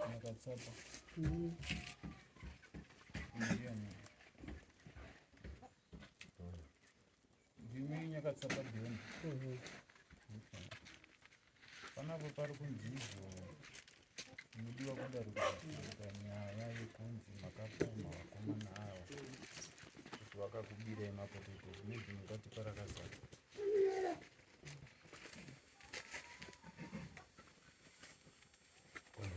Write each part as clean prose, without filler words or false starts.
Nyakatsapa. Ndimi Nyakatsapa Dion. Panapa pari kunzi izvo munodiwa kudaro kuita nyaya yekunzi makapumha vakomana ava kuti vakakubirai mapotatoes maybe mungatipa rakazara.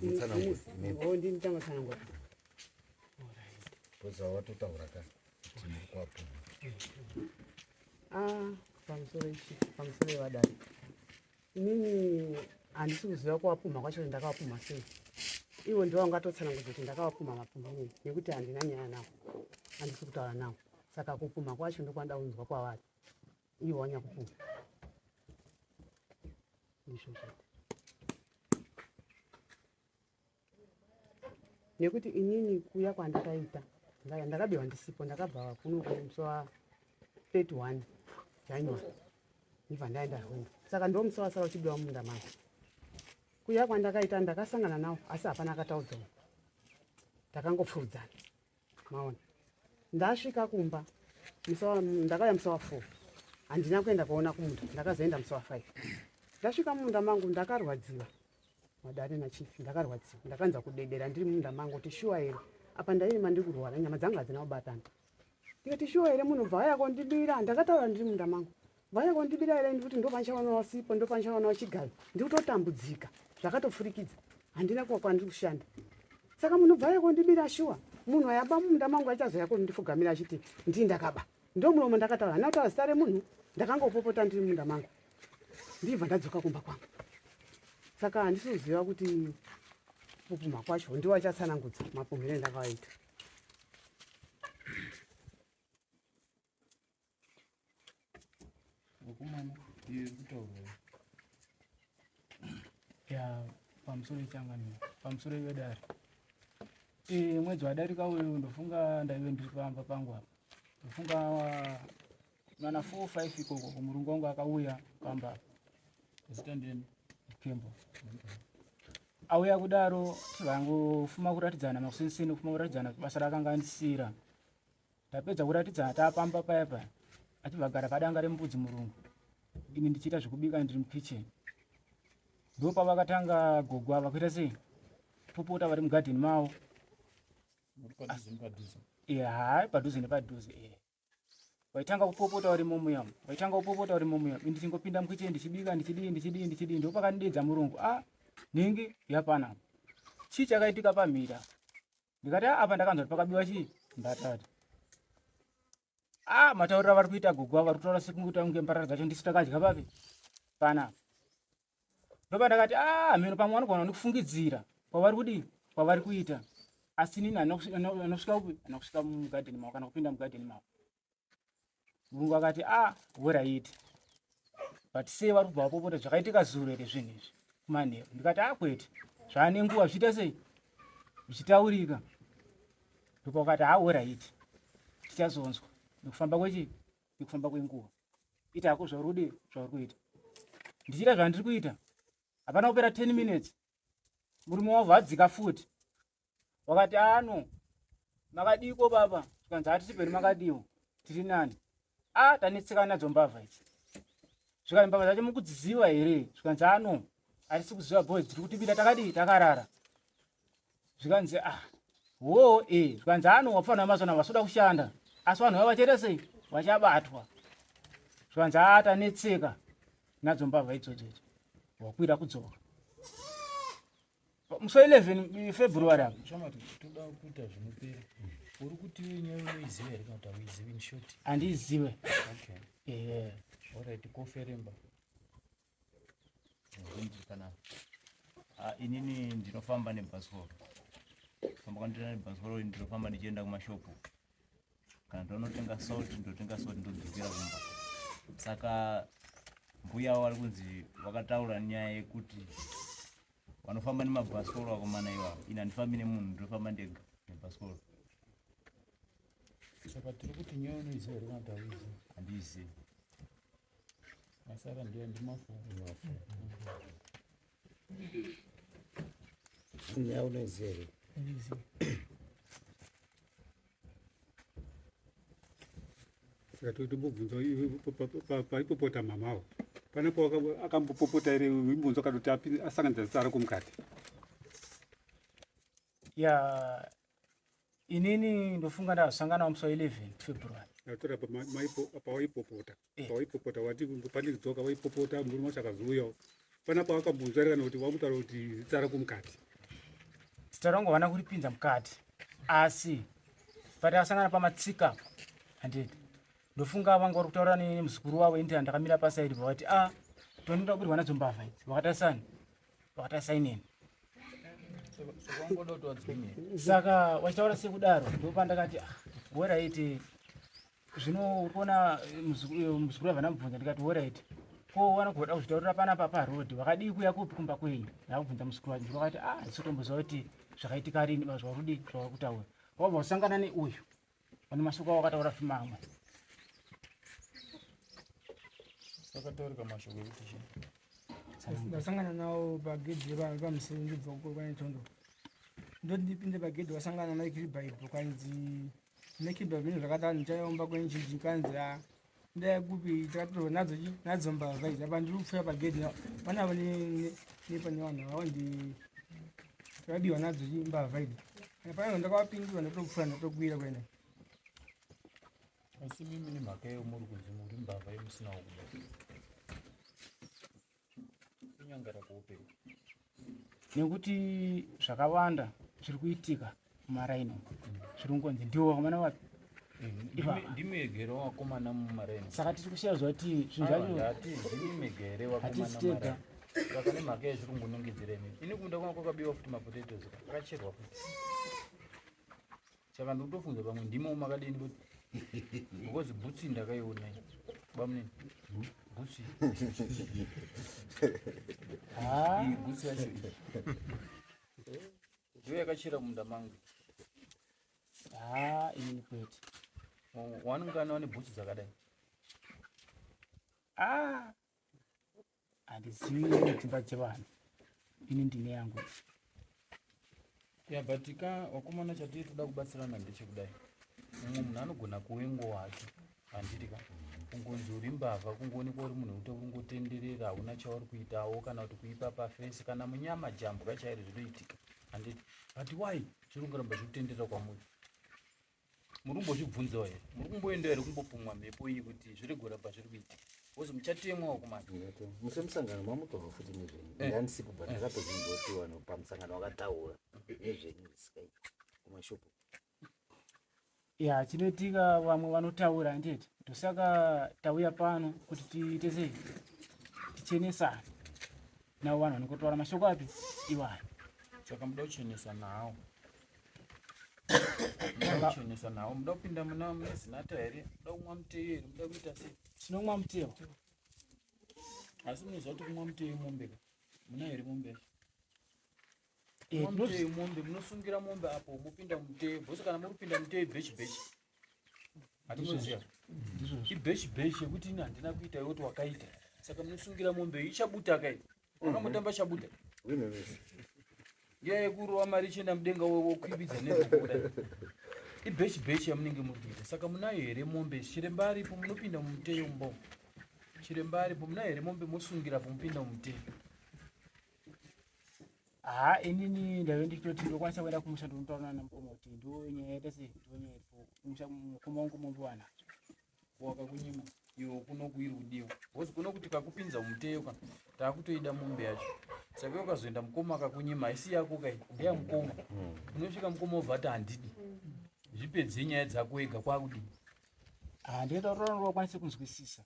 Ndinotanga Poza watotaura ka kuti muri kuwapumha. Ah, pamusoro ichi, pamusoro yevadare. Inini handisi kuziva kuwapumha kwacho kuti ndakawapumha sei. Ivo ndivo vangatotsanangudza kuti ndakawapumha mapumhirei nekuti handina nyaya navo. Handisi kutaura navo. Saka kupumha kwacho ndokwanda kunzwa kwavari. Ivo vanyakupumha. Ndizvo chete. Nekuti inini kuya kwandakaita ndakabiwa ndisipo, ndakabva kuno musi wa 31 January ndibva ndaenda rwendo, saka ndo musi wasara uchibiwa mumunda mangu. Kuya kwandakaita ndakasangana nawo, asi hapana akataudzawo, takangopfuudzana. Maona, ndasvika kumba ndakauya musi wa 4, handina kuenda kuona kumunda, ndakazoenda musi wa 5. Ndasvika mumunda mangu ndakarwadziwa, madare nachief, ndakarwadziwa, ndakanza kudedera ndiri mumunda mangu kuti shuwa here, apa ndairima ndiri kurwara, nyama dzangu hadzina kubatana. Ndikati shuwa here, munhu bva auya kondibira? Ndakataura ndiri munda mangu, vauya kondibira here? Ndikuti ndopandichawanawo sipo, ndopandichawanawo chigayo, ndiri kutotambudzika zvakatopfurikidza, handina kuwa kwandiri kushanda. Saka munhu bva auya kondibira shuwa, munhu ayaba mumunda mangu achazoya kondipfugamira achiti ndii ndakaba? Ndo muromo ndakataura, handina kutaura zita remunhu, ndakangopopota ndiri munda mangu, ndibva ndadzoka kumba kwangu. Saka handisi kuziva kuti kupumha kwacho ndiwo achatsanangudza mapumhiro endakawaita. Vakomana, iyo iri kutaurwa. Ya, pamusoro ichangamira, pamusoro ivedare. E, mwedzi wadarika uyu ndofunga ndaive ndiri pamba pangu apa. Ndofunga mana 4 5 ikoko murungu wangu akauya pamba apa. Zita ndini? Kembo. Auya kudaro vangofuma kuratidzana makuseniseni, kufuma kuratidzana basa rakanga andisira. Tapedza kuratidzana taapamba paya paya, achibva agara padanga remubudzi murungu, ini ndichiita zvekubika ndiri mukitchen. Ndopavakatanga gogo ava kuita sei, popota vari mugadheni mavo. Muri padhuze nepadhuze. Hai, padhuze nepadhuze. Waitanga kupopota uri mumuya, waitanga kupopota uri mumuya, ini ndichingopinda mukitchen ndichibika, ndichidii ndichidii ndichidii. Ndopakandidedza murungu, ah, nhingi yapana, chii chakaitika pamhira? Ndikati ah, apa ndakanzwa kuti pakabiwa chii, mbatata. Ah, matauriro avari kuita gogo ava, vari kutaura sekunge kunge mbatata dzacho ndisu takadya papi panapa. Ndopa ndakati ah, mheno pamwe vanogona nekufungidzira kwavari kudii, kwavari kuita, asi inini anosvika upi, anosvika mugadheni mavo kana kupinda mugadheni mavo. Murungu akati ah, alright, but sei vari kubva vapopota zvakaitika zuro here zvinhu izvi kumanheru? Ndikati ah, kwete, zvaane nguva zvichiita sei, zvichitaurika. Ndopa wakati ah, alright, tichazonzwa nekufamba kwechi nekufamba kwenguva. Ita hako zvauri kudii, zvauri kuita. Ndichiita zvandiri kuita, hapana kupera 10 minutes murume wavo adzika futi, wakati ano makadiko baba? Tikanzi hatisi peni, makadiwo, tiri nani. A, tanetsekana nadzo mbavha idzi. Zvikanzi mbavha dzacho mukudziziva here? Zvikanzi ano hatisi kuziva, boys dziri kutibira takadii, takarara. Zvikanzi ah, wo e, zvikanzi ano wafanira mazona vasoda kushanda, asi vanhu vava vachaita sei, vachabatwa. Zvikanzi a, tanetseka nadzo mbavha idzodzo idzo. Wakwira kudzoka musi wa 11 February apa. Shamati, toda kuita zvinopera. Uri kuti nyaya unoiziva here kana kuti hauizivi in short? Handiizive. Okay. Eh. Alright, koferemba. Kana ah, inini ndinofamba nebhasikoro, famba kwandinoenda nebhasikoro, ndinofamba ndichienda kumashopu, kana ndonotenga salt, ndotenga salt, ndodzokera kumba. Saka mbuya vari kunzi vakataura nyaya yekuti vanofamba nemabhasikoro vakomana ivavo. Ini handifambi nemunhu, ndinofamba ndega nebhasikoro. Saka tiri kuti nyaya unoiziva here kana kuti hauizivi? Handiizivi. Asara ndiye ndimafu. Nyaya unoiziva here? Saka tombobvunza paipopota mamawo panapo akambopopota here imbunzo kana kuti asanganidza zita rako mukati? Ya, inini ndofunga ndazosangana musi wa 11 February. Atora pawaipopota pawaipopota wati pandidzoka waipopota murume wacho akazouyawo panapo akambunzwa here kana kuti wakutaura kuti zita rako mukati? Zita rangu havana kuripinza mukati, asi patakasangana pamatsika apo, handiti ndofunga vanga vari kutaura nemuzukuru wavo inti ndakamira pasaidi vakati a tonoda kubirwa nadzo mbavha idzi vakatasani vakatasaineni. Saka wachitaura sekudaro ndopandakati ah, horaiti zvino uri kuona muzukuru wabva ndamubvunza ndikati horaiti ko vanogoda kuzvitaurira panapa parodhi wakadii kuya kupi kumba kwenyu? Ndakubvunza muzukuru wacho ndikati ah handisi kuti zvakaitika rini zvauri zvauri kutaura wabva usangana neuyu pane mashoko awakataura futi mamwe. Akataurika mashoko ekuti chii? Ndasangana nawo pagedhi pamusoro ndibva kwanetondo ndoti ndipinde pagedhi wasangana naikiribhaibho kanzi nekiribhaibho ine zvakadaro ndichaomba kwenjiji kanzi a ndaya kupi takatorwa nadzo chi nadzo mbavha idzi apa ndiri kupfuura pagedhi panavo nepane vanhu ava ndi takabiwa nadzo chi mbavha idzi panavo ndakavapindura ndatopfuura ndatokwira kuenda. Asi mimi nemhaka yeyo muri kunzi muri mbavha yemusinawo kuba. Kunyangara kweupenyu. Nekuti zvakawanda zviri kuitika mumaraini umu zviri kungonzi ndiwo vakomana vapi ivava. Ndimi ega here vakomana mumaraini? Saka tiri kushaya zuva kuti zvinhu zvacho ndati ndimi mega here vakomana hatisi tega. mumaraini? Saka nemhaka yezviri kungonongedzera imimi. Ini kumunda kwangu kwakabiwa futi mapotatoes akacherwa futi. Saka ndikutofunza pamwe ndimo makadini kuti because bhutsi ndakaiona iyi. Bamunini. Bhutsi. Iyi bhutsi yacho iyi. Ndiyo yakachera munda mangu. Haa, inini kwete. Wanongana wane bhutsi dzakadai. Ah. Handizivi dzimba dzevanhu. Ini ndine yangu. Ya but ka wakomana chatiri toda kubatsirana ndechekudai. Mumwe munhu anogona kuwengo hake. Handiti ka kungonzi uri mbavha kungoonekwa uri munhu wekuti kungotenderera hauna chauri kuitawo kana kuti kuipa pafesi kana munyama jambwa chairo zvinoitika. Handiti but why zviri kungoramba zvikutenderera kwamuri? Muri kumbozvibvunzawo here? Muri kumboendawo here kumbopumwa mhepo iyi kuti zviri kuramba zviri kuitika? Because muchatemwa wakomana. Musi wemusangano mamutorwa futi nezvenyu. Ndandisipo but ndakatozvinzwa kuti vanhu pamusangano vakataura nezvenyu zvisikaiti kumashopu. Ya, chinoitika vamwe vanotaura handiti ndosaka tauya pano kuti tiite sei tichenesane navo vanhu vanongotaura mashoko api iwayo. Saka muda kuchenesa nawo. Muda kuchenesa nawo. Muda kupinda muna mune zinata here? Muda kumwa muteyo here? Muda kuita sei? Tinomwa muteyo. Asi munoziva kuti kumwa muteyo mombe ka? Muna here mombe yacho? Kumwa muteyo mombe, munosungira mombe apo mopinda muteyo. Bhosi kana muri kupinda muteyo bechi bechi. Hatinoziva. Ibechi bechi yekuti ini handina kuita iwe kuti wakaita. Saka munosungira mombe iyi ichabuta kai. Wakamutamba chabuta. Ndiya yekurova mari ichienda mudenga wokwibidza nebhuku kudai. Ibechi bechi yamunenge muri kuita. Saka munayo here mombe? Chiremba aripo munopinda mumuteyo mumba umu. Chiremba aripo munayo here mombe mosungira apo mupinda mumuteyo. Haa, inini ndaive ndichitoti ndokwanisa kuenda kumusha ndonotaura namukoma kuti ndo nyaya yaita sei ndo nyaya iripo kumusha mukoma wangu mombe wana. Wakakunyima iwe kuno kuiri kudiwa. Because kuno kuti kakupinza mumuteyo ka takutoida mombe yacho. Saka iwe ukazoenda mukoma akakunyima haisi yako kai ndeya mukoma. Unosvika mukoma wobva ati handidi. Zvipedze nyaya dzako wega kwakudii? Haa, ndinotaura ndokwanisa kunzwisisa.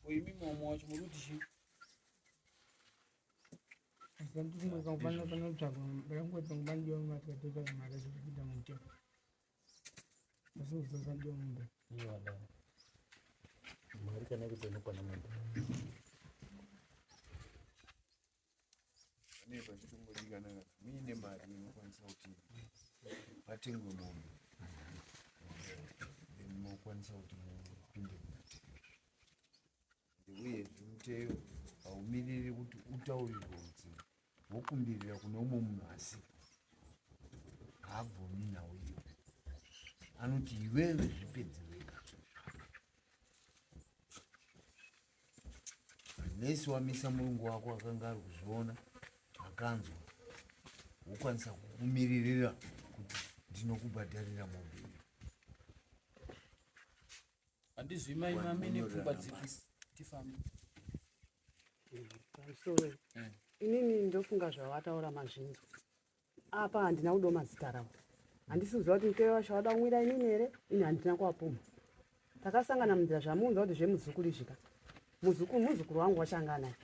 Imi mumwe wacho muri kuti chii? Mari kana iripo inokwana mombe. Pane pachitombodikana kana muine mari inokwanisa kuti patengwe mombe then mokwanisa kuti mupinde mumuteyo. Uyezve mumuteyo haumiriri kuti utaurirwe kuti wokumbirira kune umwe munhu asipo. Haabvumi nhau iyo. Anoti iwewe zvipedze wega. Unless wamisa murungu wako akanga ari kuzviona akanzwa wokwanisa kukumiririra kuti ndinokubhadharira mombe iyo. Handizwi mai mami nepfungwa dzipi tifambe. Pamusoro. Inini ndofunga zvawataura mazvinzwa. Apa handina kudoma zita ravo. Handisi kuziva kuti muteyo wacho wada kumwira inini here, ini handina kuwapumha. Takasangana munzira zvamuunza kuti zvemuzukuru izvi ka. Muzukuru muzukuru wangu wacho anga anaye.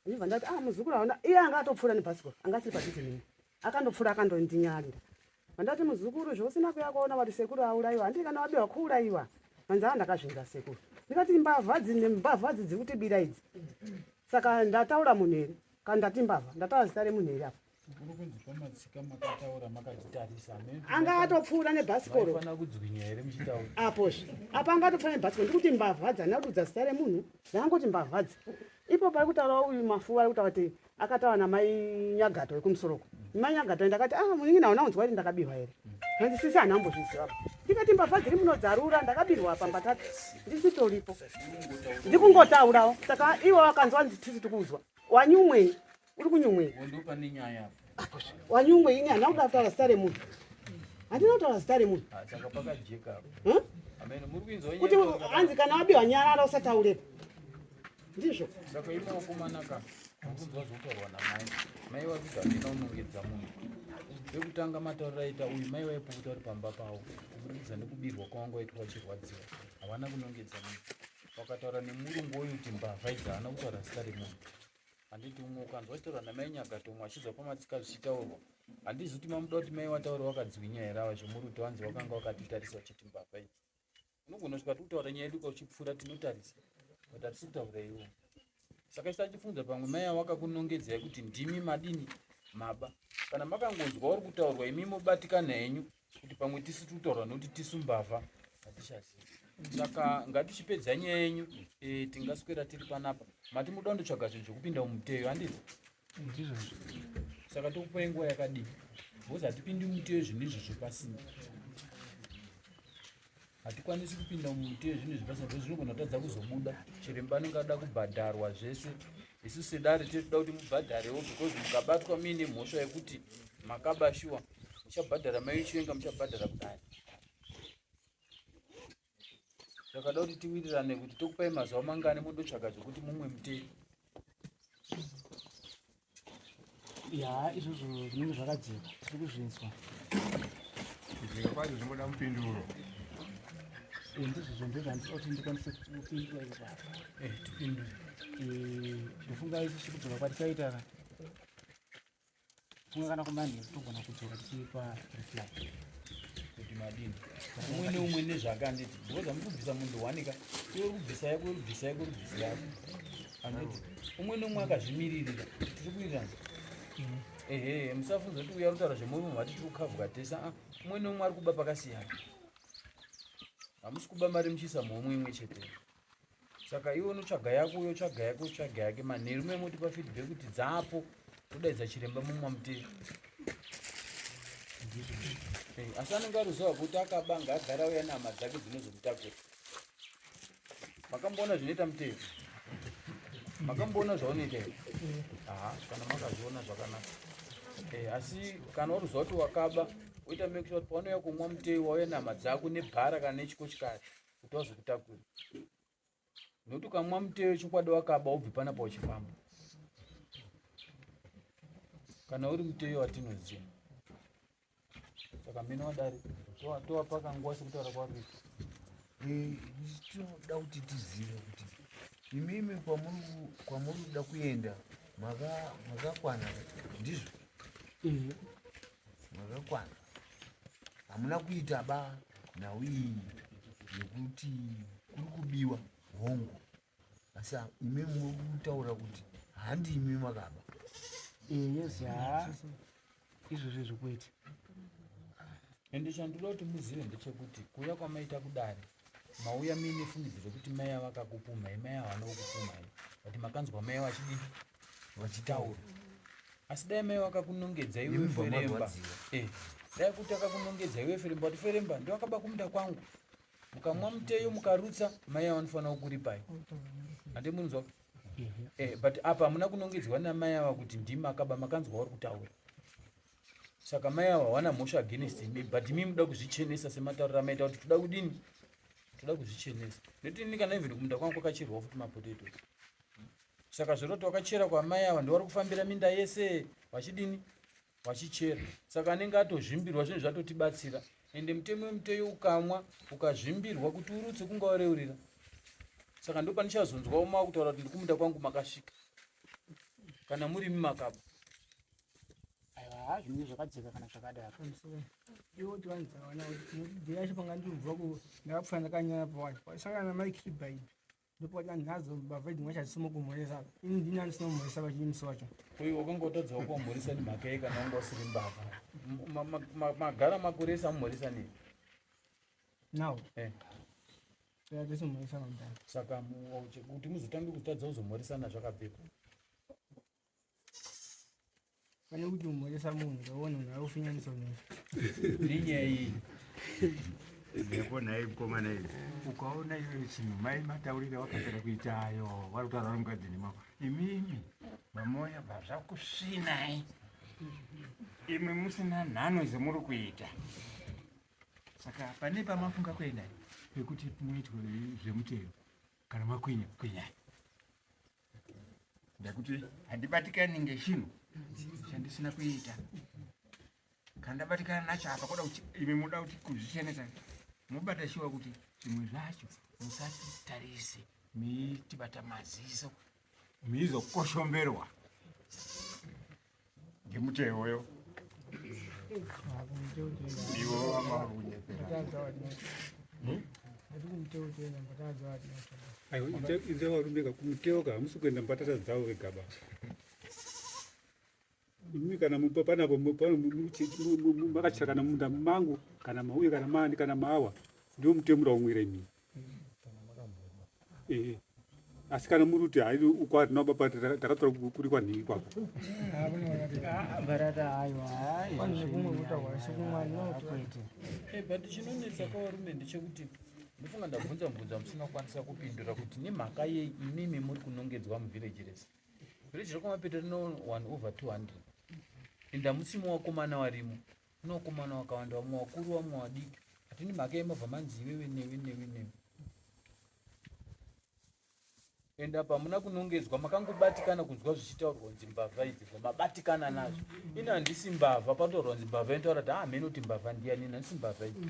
Ndibva ndati ah muzukuru hauna iye anga atopfuura nebhasikoro anga asiri padhuze neni. Akandopfuura akandondinyarira. Vandati muzukuru zvousina kuya kuona vati sekuru aurayiwa handii kana wabiwa kuurayiwa. Vanzi haa ndakazvinza sekuru. Ndikati mbavha dzine mbavha dzi dziri kutibira idzi. Saka ndataura munhu here? Kana ndati mbavha ndataura zita remunhu here apa? Uri kunzi pamatsika makataura makatitarisa. Anga atopfuura nebhasikoro. Vaifanira kudzwinya here muchitaura? Apozve. Apa anga atopfuura nebhasikoro. Ndikuti mbavha dzi handina kududza zita remunhu. Ndangoti mbavha dzi. Ipo pari kutaura uyu mafuwa ari kutaura kuti akataura namai Nyagato wekumusoro uko. Mai Nyagato ndakati ah munin'ina hauna kunzwa kuti ndakabirwa here? Hanzi sisi handina kumbozviziva. Ndikati mbavha dziri muno dzarura ndakabirwa apa mbatata. Ndisitoripo. Ndikungotaurawo. Saka iwo wakanzwa nditisi tikuuzwa. Wanyumwei? Uri kunyumwei? Ndo pane nyaya apa. Wanyumwei ini handina kuda kutaura zita remunhu. Handina kutaura zita remunhu. Ah, saka pakajeka apa. Huh? Amen. Muri kuinzwa nyaya. Kuti hanzi kana wabiwa nyarara usataurepo. Ndizvo. Saka imi vakomana ka mukunzwa zvokutaurwa namai. Mai vakuti handina kunongedza munhu. Pekutanga matauriro aita uyu mai vaipukuta uri pamba pavo kuburikidza nekubirwa kwavanga vaitwa vachirwadziwa. Havana kunongedza munhu. Vakataura nemurungu uyu kuti mbavha idzi haana kutaura zita remunhu. Handiti umwe ukanzwa achitaura namai Nyagato umwe achizwa pamatsika zvichitaurwa. Handizi kuti mamuda kuti mai wataura wakadzwinya here ava zvemuri kuti wanzi wakanga wakatitarisa uchiti mbavha idzi. Unogona kusvika tikutaura nyaya yedu kauchipfuura tinotarisa but hatisi kutaura iwo. Saka isu tachifunza pamwe mai avo vakakunongedzai kuti ndimi madini maba. Kana makangonzwa uri kutaurwa imi mobatikana henyu kuti pamwe tisu tiri kutaurwa nokuti tisu mbavha hatichazivi. Saka ngatichipedza nyaya yenyu e, tingaswera tiri panapa. Mati muda kundotsvaga zvinhu zvekupinda mumuteyo handiti? Ndizvozvo. Saka tokupai nguva yakadii? Because hatipindi mumuteyo zvinhu izvozvo pasina. Hatikwanisi kupinda mumuteyo zvinhu izvi pasina because zvinogona kutadza kuzobuda. Chiremba anenge ada kubhadharwa zvese. Isu sedare tinoda kuti mubhadharewo because mukabatwa muine mhosva yekuti makaba shuwa muchabhadhara mai Chiwenga muchabhadhara kudai. Takada kuti tiwirirane kuti tokupai mazuva mangani mondotsvaga zvekuti mumwe muteyo. Ya izvozvo zvinenge zvakajeka tiri kuzvinzwa. Kujeka kwacho zvingoda mupinduro. Eh, ndizvozvo ndozvandisida kuti ndikwanise kupindura izvo apa. Eh, tipindure. Eh, ndofunga isusu kudzoka kwatichaita ka. Funga kana kumanheru togona kudzoka tichipa reply. Kuti madini? Umwe neumwe nezvake handiti? Because hamuri kubvisa munhu one ka. Iwe uri kubvisa yako, uri kubvisa yako, uri kubvisa yako. Handiti? Umwe neumwe akazvimiririra. Tiri kuwirirana. Ehe, musafunza kuti uya uri kutaura zvemurume mati tiri kukavhwa tese. Ah, umwe neumwe ari kuba pakasiyana. Hamusi kuba mari muchiisa muhomwe imwe chete. Saka iwe unotsvaga yako, uyo otsvaga yake, otsvaga yake. Manheru mai motipa feedback kuti dzapo todaidza chiremba mumwa muteyo. Eh, asi anenge aruziva kuti akaba ngaagara auya nehama dzake dzinozomutakura. Makamboona zvinoita muteyo? Makamboona zvaunoita here? Aha, kana makazviona zvakanaka. Eh, asi kana waruziva kuti wakaba, woita make sure kuti paunouya kumwa muteyo wauya nehama dzako nebhara kana nechikochikari kuti vazokutakura. Nokuti ukamwa muteyo chokwadi wakaba ubve panapa uchifamba. Kana uri muteyo watinoziva. Saka mhino wadare towapa kanguva sekutaura kwauri. Eh, tinoda kuti tizive kuti imimi kwamuri kuda kuenda makakwana ndizvo? Makakwana. Hamuna kuita ba nhau iyi yekuti kuri kubiwa hongu, asi imi muri kutaura kuti handi imi makaba. Yes, haa izvozvo zvekuita. Ende chandinoda kuti muzive ndechekuti kuuya kwamaita kudare Mauya muine fungidziro yekuti mai ava vakakupumhai, mai ava havana kukupumhai, but makanzwa mai vachidii vachitaura. Asi dai mai vakakunongedza iwe feremba, eh, dai kuti akakunongedza iwe feremba, kuti feremba ndiwakaba kumunda kwangu, mukamwa muteyo mukarutsa, mai ava vanofanira kukuripai. Handi munzwa? Eh, but apa hamuna kunongedzwa namai ava kuti ndimi akaba, makanzwa vari kutaura. Saka mai ava hawana mhosva against imi, but imi muda kuzvichenesa sematauriro amaita kuti toda kudini, toda kuzvichenesa. Nekuti ini kana even kumunda kwangu kwakacherwa futi mapotato. Saka zvoroti wakachera kwamai ava ndivari kufambira minda yese vachidini, vachichera. Saka anenge atozvimbirwa, zvinhu zvatotibatsira. Ende mutemo wemuteyo ukamwa ukazvimbirwa kuti urutse kunga wareurira. Saka ndopanichazonzwa uma kutaura kuti ndikumunda kwangu makasvika kana muri imi makaba. Aiwa, zvinenge zvakadzika kana zvakadaro. Iwo tivanzawana kuti yacho panga ndibva ku ndakapfuura ndakanyaya pawacho pasangana namai kibhaibhi ndopati nhadzo mbavha idzi mwachasimo kumhoresa ini ndini andisina kumhoresa vachii musi wacho. Uyu wakanga utadzawo kuwamhoresa nemhaka yei kana wanga usiri mbavha? Magara makore ese amumhoresa nei? Now. Eh. Saka kuti muzotange kutadza kuzomhoresana zvakabvepo. Pane kuti umhoresa munhu ukaona munhu ari kufinyanisa kumeso. Nenyaya iyi. Mhepo nhai mukomana iyi. Ukaona iyoyo chinhu mai mataurira wakapera kuita ayo vari kutaura vari mugadheni mako. Imimi mamoya bva zvakusvinai. Imwe musina nhano dzemuri kuita. Saka pane pamafunga kuenda pekuti muitwe zvemutero kana makwinya kwinyai. Ndekuti handibatikani ngechinhu chandisina kuita. Kana ndabatikana nacho apa kuda kuti imi muda kuti kuzvichenesa mobata shuwa kuti zvimwe zvacho musatitarise miitibata maziso miizokoshomberwa ngemuteyoyo iwo Aiwa, inze varume ka kumuteo ka hamusi kuenda mbatata dzavo vega ba. Imi kana mupa panapo makachira kana munda mangu kana mauye kana maani kana maawa ndiwo mutemo muda kumwira imi. Eh. Asi kana muri kuti hai uko hatina baba takatora kuri kwanhingi kwako. Eh, but chinonetsa kwavarume ndechekuti ndofunga ndabvunza mubvunzo wamusina kukwanisa kupindura kuti nemhaka yei imimi muri kunongedzwa muvillage rese. Village rekwamapete rino 1 over 200 and hamusimo wakomana warimo. Kune vakomana vakawanda, vamwe vakuru, vamwe vadiki. Hatini mhaka yemabva manzi iwewe newe newe newe. And apa hamuna kunongedzwa, makangobatikana kunzwa zvichitaurwa kunzi mbavha idzi, bva mabatikana nazvo. Ini handisi mbavha, panotaurwa kunzi mbavha inotaura kuti ah hameno kuti mbavha ndiyani, ini handisi mbavha idzi.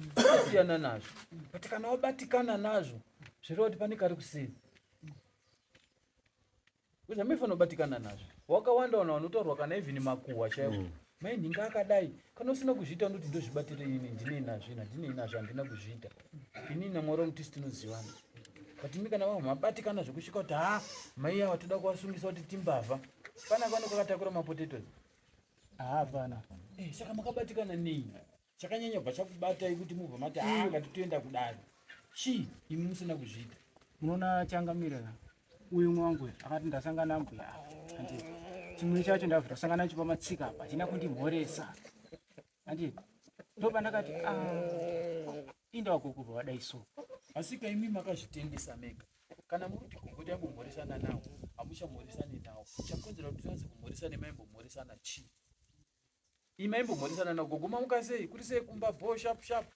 Siyana nazvo. But kana wabatikana nazvo, zvoreva kuti pane kari kuseri. Because hamaifanira kubatikana nazvo. Wakawanda vanhu vanotaurwa kana even makuhwa chaiwo. Mai nhinga akadai. Kana usina kuzviita unoti ndozvibatire ini ndinei nazvo ini handinei nazvo handina kuzviita. Inini naMwari wangu tisi tinozivana. But imi kana vanhu mabatikana zvekusvika kuti ha mai ava toda kuvasungisa kuti timbavha. Pana kano kakatakura mapotatoes. Hapana. Eh, saka makabatikana nei? Chakanyanya kubva chakubatai kuti mubva mati haa ngatitoenda kudare. Chii imi musina kuzviita? Munoona changamire uyu umwe wangu uyu akati ndasangana nambuya andi chimwe chacho ndabva ndasangana nacho pamatsika apa hachina kundimhoresa andi ndopandakati ah, indawa gogo vadai so. Asi ka imi makazvitengesa mega. Kana muri kuti gogo taimbomhoresana nawo hamuchamhoresani nawo. Chakonzera kuti tiwanze kumhoresana maimbomhoresana chii? Imi maimbomhoresana nagogo mamuka sei? Kuri sei kumba bho sharp sharp.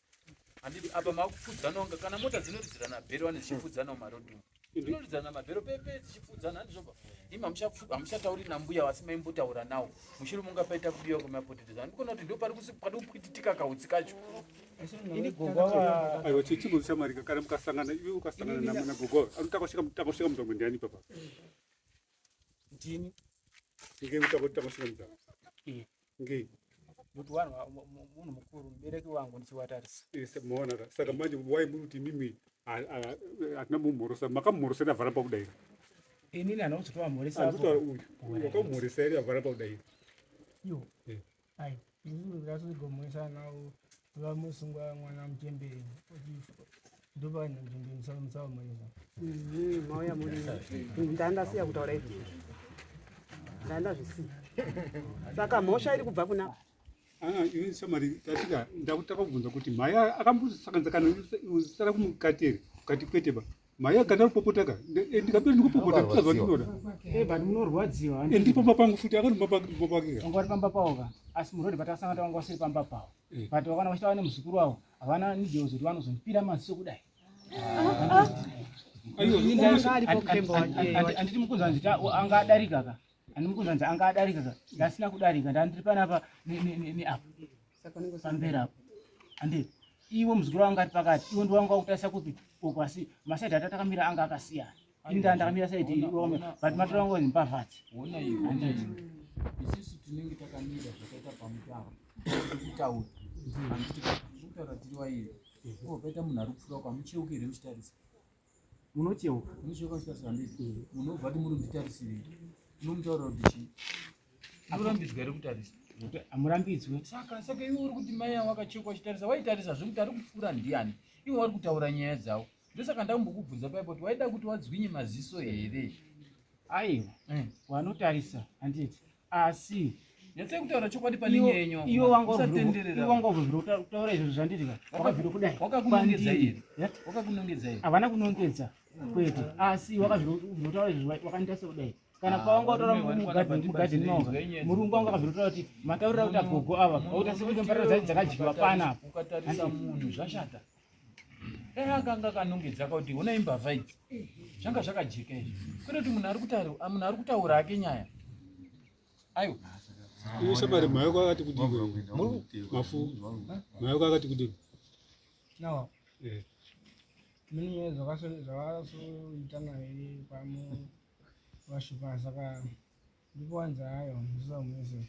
Handiti apa makupfudzana wanga kana mota dzinoridzirana bhero ane dzichipfudzana mumarodhi umu. Dzinoridzana mabhero pepe dzichipfudzana handizvo ba. Imi hamuchatauri nambuya asi maimbotaura nawo. Mushure munga paita kubiwa kwemapotatoes. Handikona kuti ndo pari pari kupwititika kautsi kacho. Ini gogo ava Aiwa chichimbo chamarika kana mukasangana iwe ukasangana nagogo anotakosvika takosvika muzango ndiani papa? Ndini. Ngei utakosvika muzango? Eh. Ngei? Kuti vanhu munhu mukuru mubereki wangu ndichiwatarisa. Yes, maona ka. Saka manje why muri kuti imimi hatina mumhorosa makamumhorosa avhara pakudaira. Inini handina kuzotovamhoresa. Handikutaura uyu. Wakamumhoresa here avhara pakudaira? Yo. Eh. Ai, ini ndakazogomhoresa nawo vamusungwa mwana muchembere. Ndopamusaomanyisa. Mauya muri ndandasiya kutaura izvi. Ndandazvisiya. Saka mhosva iri kubva kuna Ah, iwe shamwari tasvika ndakubvunza kuti mhai akambosakanza kana usara kumukati here ukati kwete ba mhai akanda kupopota ka ndikapera ndikupopota kusazwa ndinoda Eh, but munorwadziwa Eh, ndiri pamba pangu futi akati pamba pake ka vanga vari pamba pavo ka asi murodhi patakasangana vanga vasiri pamba pavo Eh. but vakaona vachitaura nemuzukuru wavo havana need yekuzoti vanozondipira maziso kudai Aiwa, Ini unozo- Aripo kutemba wacho. handiti mukunzwa nzi anga adarika ka handi mukunzwa nzi anga adarika ka ndasina kudarika ndandiri panapa neapo Saka unenge usina- pamberi apo handi iwo muzukuru wangu ari pakati iwo ndiwanga wakutarisa kupi uku asi masaidhi atatakamira anga akasiyana ini ndaa ndakamira saidhi iri iwo wakamira but matora wangu ni mbavhadzi Ona iwe, ona iwe. Isusu tinenge takamira zvakaita pamutaro. Tiri kutaura. Handiti tiri kutaura tiri wairi. Ko paita munhu ari kupfuura uko hamucheuki here muchitarisa? Munocheuka. Munocheuka muchitarisa handiti? Munobva kuti muri kunditarisirei? Unomutaurira kuti chii? Unorambidzwa here kutarisa? Hamurambidzwe. Saka saka iwe uri kuti mai avo vakachekwa vachitarisa waitarisa zvekuti ari kupfuura ndiani? Ivo vari kutaura nyaya dzavo. Ndosaka ndambokubvunza paipo kuti waida kuti wadzwinye maziso here? Aiwa, Eh. wanotarisa handiti asi Nyatsai kutaura chokwadi pane nyaya yenyu. iwo wanga Usatenderera. wabvira kutaura izvozvo zvanditi ka wakabvira kudai Wakakunongedza Kwandiri. here? Yeah? Wakakunongedza here? Havana kunongedza kwete asi wakabvira kutaura izvozvo wakanditarisa kudai kana pawanga wataura varume vari kwana mugadheni mauka murungu wanga akabvira kutaura kuti mataurira kuti agogo ava wakuti sekunge mbarara dzacho dzakadyiwa panapa. Ukatarisa munhu zvashata. Dai akanga akanongedza kuti hona imbavha idzi. Zvanga zvakajeka izvi. Kwete kuti munhu ari kutaura munhu ari kutaura hake nyaya. Aiwa. Iwe shamwari mhai wako akati kudii iwe? Mafu mhai wako akati kudii? Nawa. Eh. Mine nyaya zvakasoita naye pamu vashupa saka ndikuwanza hayo musaumese.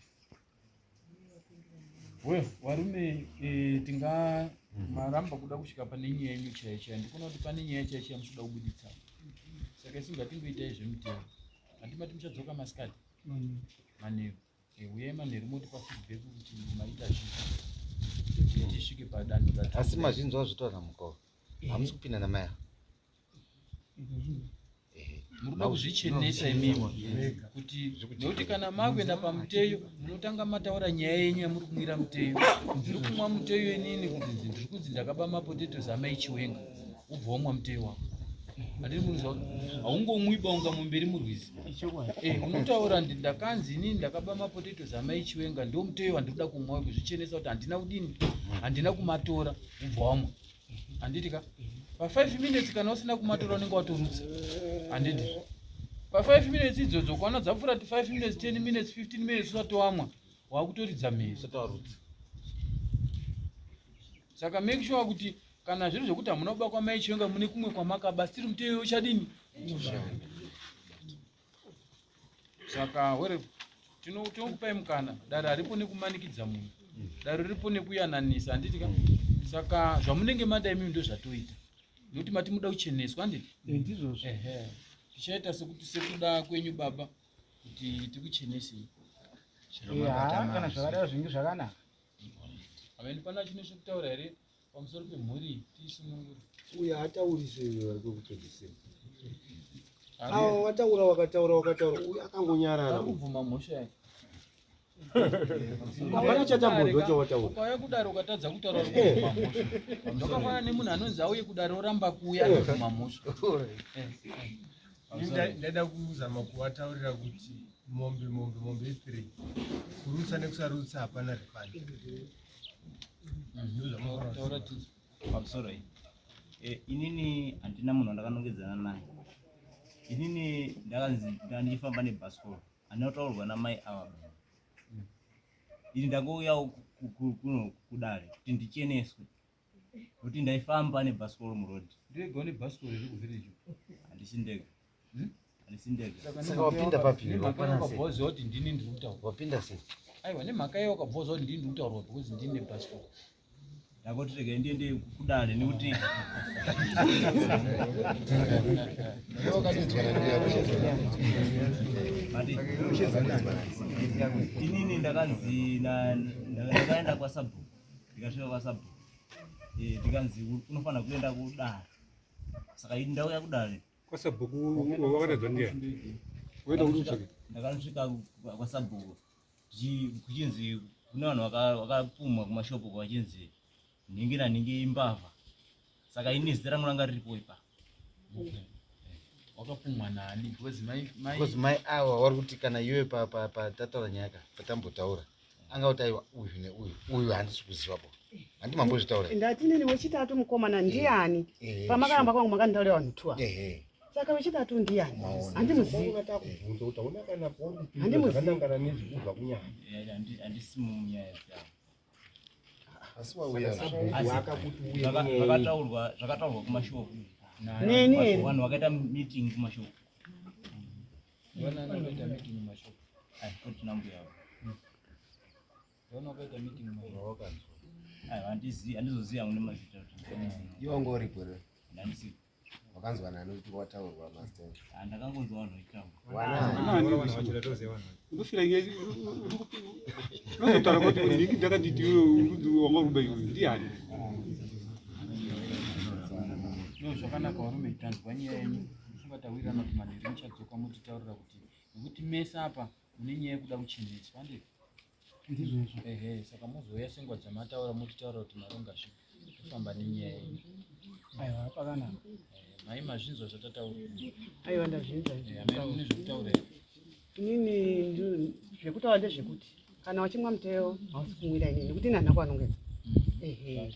We, varume eh, tinga maramba kuda kusvika pane nyaya yenyu chaiyo chaiyo. Ndikuona kuti pane nyaya chaiyo chaiyo muchida kubuditsa. Saka isu ngatingoitai zvemutemo. Handimati muchadzoka masikati? Manheru. Eh, uyai manheru motipa feedback kuti maita zvipi. Kuti tisvike padanho ratiri. Asi mazvinzwa zvitaura mukova. Hamusi kupinda namai ava. Munoda kuzvichenesa imimi kuti nekuti kana makuenda pamuteyo munotanga mataura nyaya yenyu yamuri kumwira muteyo. Ndiri kumwa muteyo inini kuti ndiri kunzi ndakaba mapotatoes amai Chiwenga. Ubva wamwa muteyo wako. Handiri munzwa haungomwiba unga mumberi murwizi. Eh, unotaura ndi ndakanzi inini ndakaba mapotatoes amai Chiwenga ndo muteyo wandinoda kumwa kuzvichenesa kuti handina kudini handina kumatora ubva wamwa. Handiti ka? Pa 5 minutes kana usina kumatora unenge watorutsa. Handiti? Pa 5 minutes idzodzo ukaona dzapfuura 5 minutes 10 minutes 15 minutes usati wamwa wakutoridza mhiri. Usati warutsa. Saka make sure kuti kana zviri zvekuti hamuna kuba kwamai Chiwenga mune kumwe kwamakaba still muteyo uchadini? Saka were tinokupai mukana dare haripo nekumanikidza munhu. Dare riripo nekuyananisa handiti ka? Saka zvamunenge mada imimi ndozvatoita. Nekuti mati muda kucheneswa handiti? Ndizvozvo. Ehe. Tichaita sekuti sekuda kwenyu baba kuti tikuchenesei. Ya, kana zvakadaro zvinenge zvakanaka. Haveni pana chine chekutaura here pamusoro pemhuri tiisunungure? Uyo haataurise uyo vari kwekupedzisira. Ava wataura wakataura wakataura uyu akangonyarara. Ari kubvuma mhosva yake. Hapana chatambonzwa chawataura. Ukauya kudare ukatadza kutaura uri kubvuma mhosva. Zvakafanana nemunhu anonzi auye kudare oramba kuuya anobvuma mhosva. Ndaida kuzama kuvataurira kuti mombe mombe mombe i3 kurutsa nekusarutsa hapana refund. Taura tizi. Pamusoro iyi. Eh, inini handina munhu wandakanongedzana naye. Inini ndakanzi ndandichifamba nebhasikoro. Handina kutaurwa namai ava. Ini ndangouyawo kuno kudare kuti ndicheneswe. Kuti ndaifamba nebhasikoro muroad. Ndega une bhasikoro iri kuvillage. Handisi ndega. Handisi ndega. Saka wapinda papi? Nemhaka Wakwana sei? wakabva waziva kuti ndini ndiri kutaura. Wapinda sei? Aiwa nemhaka iye wakabva waziva kuti ndini ndiri kutaurwa because ndini nebhasikoro. Ndangoti regai ndiende kudare nekuti But inini ndakanzi ndakaenda kwasabhuku ndikasvika kwasabhuku ndikanzi unofanira kuenda kudare. Saka ini ndauya kudare. Kwasabhuku wakaradzwa ndiye. Waenda kuti utsvake. Ndakanosvika kwasabhuku kuchinzi kune vanhu vakapumwa kumashopu vachinzi nhingi nanhingi imbavha. Saka ini zita rangu ranga riripo ipa. Wakapumwa nani? Because mai mai Because mai awa wari kuti kana iwe patataura nyaya ka patambotaura anga kuti aiwa uyu neuyu uyu handisi kuziva po handi mambozvitaura Ndati nini wechitatu mukomana ndiani? Eh, Pamakaramba kwangu makanditaurira vanhu two. Ehe. Saka wechitatu ndiani? Handimuzivi. Takubvunza kuti hauna kana kuona Handimuzivi. zvakanangana nezvekubva kunyaya. Handisi munyaya dzavo. Asi wauya Asi zvakataurwa zvakataurwa kumashopu. Neni here? Vanhu vakaita meeting kumashopu. Vana vakaita meeting mumashopu. Kuti nambuya avo. Vana vakaita meeting mumashopu. Aiwa handizivi handizozivi hangu nemazita kuti. Iwe wanga uripo here? Handisipo. Wakanzwa nani kuti wataurwa mazita? Ndakangonzwa vanhu vachitaura. Ndofira nyaya unozotaura kuti nhingi ndakanditi iwe wanga uri kuba iwe ndiani? No, zvakanaka varume, tanzwa nyaya yenyu. Ndofunga tawirirana kuti manheru muchadzoka motitaurira kuti nekuti mese apa mune nyaya yekuda kucheneswa handiti? Ndizvozvo. Ehe, saka mozouya senguva dzamataura motitaura kuti maronga zvipi tofamba nenyaya yenyu. Aiwa pakanaka. Mai mazvinzwa zvatataura? Aiwa ndazvinzwa. Eh, amai mune zvekutaura here? Inini zvekutaura ndezvekuti kana wachimwa muteyo hausi kumwira inini nekuti ini handina kuvanongedza. Ehe.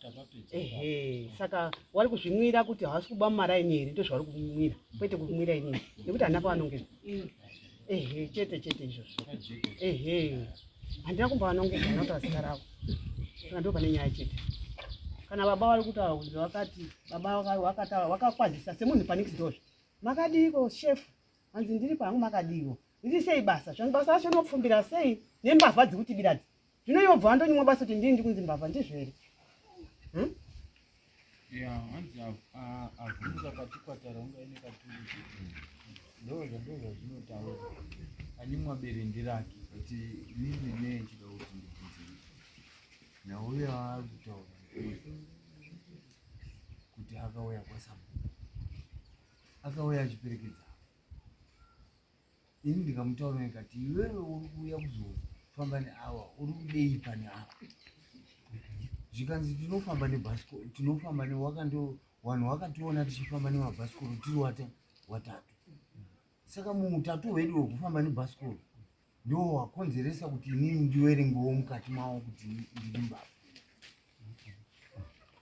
Tapapedza. Ehe, saka wari kuzvimwira kuti hausi kuba mumaraini here ndozvauri kumwira kwete kumwira inini nekuti handina kuvanongedza. Ehe, chete chete izvozvo. Ehe, handina kumbavanongedza handina kutaura zita ravo. Saka ndo pane nyaya chete. Kana baba vari kutaura kuti vakati baba vakataura vakakwazisa semunhu panext door. Makadiiko shefu? Hanzi ndiri pangu makadiiko? Riri sei basa? Zvanzi basa racho rinopfumbira sei nembavha dzikutibira dzi? Zvino iwe bva wandonyimwa basa kuti ndini ndikunzi mbavha ndizvo here? Ya, hanzi avhunduka katikwatara unga ine katuruzi. Ndozvo ndozvazvinotaura. Anyimwa berende rake. Kuti inini nee chida kuti ndibvunze nhau yaari kutaura kuti akauya kwasabhuku akauya achiperekedza ini ndikamutaura ndikati iwewe uri kuuya kuzofamba neawa uri kudei pane awa zvikanzi tinofamba nebhasikoro tinofamba newakando vanhu vakationa tichifamba nemabhasikoro tiri watatu saka muutatu hwedu hwekufamba nebhasikoro ndo wakonzeresa kuti inini ndiwerengewo mukati mavo kuti ndiri mbavha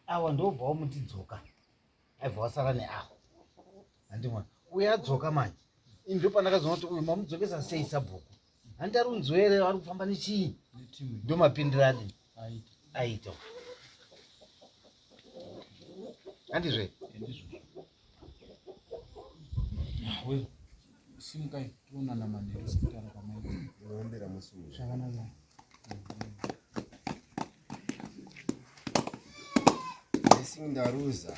awa ndobva wamutidzoka aibva wasara neawa handimwa uye adzoka manje ini ndo pandakazoona kuti uyu mamudzokesa sei sabhuku handi ari kunzwere ari kufamba nechii ndo mapindiro adi aita handizve We, simukai tionana manheru sekutaura kwamaita. Unombera musi uyu. Zvakanaka. Blessing Ndaruza.